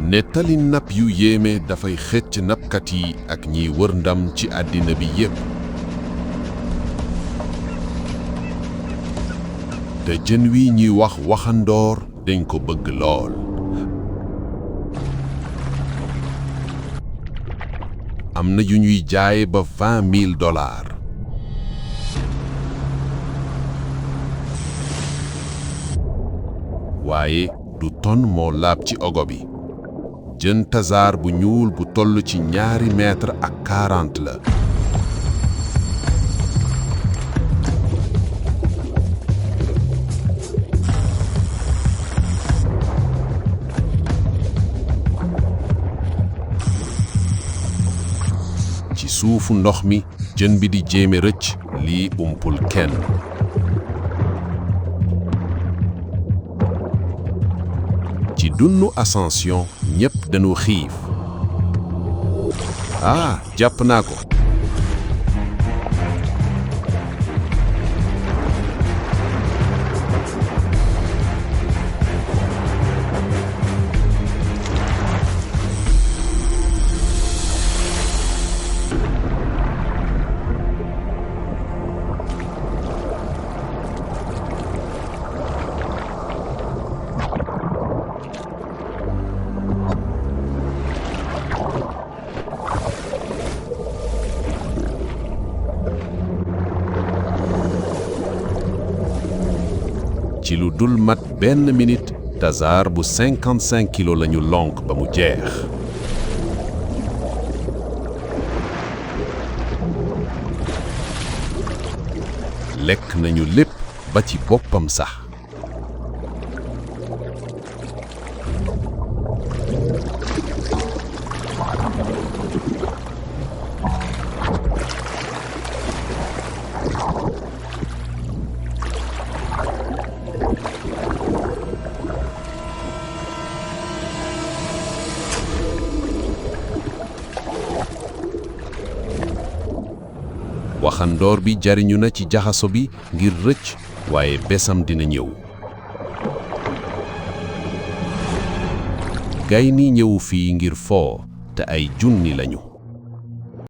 nettali napp yu yéeme dafay xëcc nappkat yi ak ñiy wër ndam ci àddina bi yépp te jën wi ñuy wax waxandoor dañ ko bëgg lool am na yu ñuy jaay ba $20,000 waaye du ton moo laab ci ogo bi jën tasaar bu ñuul bu toll ci 2 mètres ak 40 la ci suufu ndox mi jën bi di jéeme rëcc lii umpul kenn ci dunnu Ascension ñépp dañu xiif jàpp naa ko ci lu dul mat benn minute tasaar bu 55 kilos lañu lonk ba mu jeex lekk nañu lépp ba ci boppam sax waxandoor bi jariñu na ci jaxaso bi ngir rëcc waaye besam dina ñëw gay ni ñëwu fii ngir foo te ay junni lañu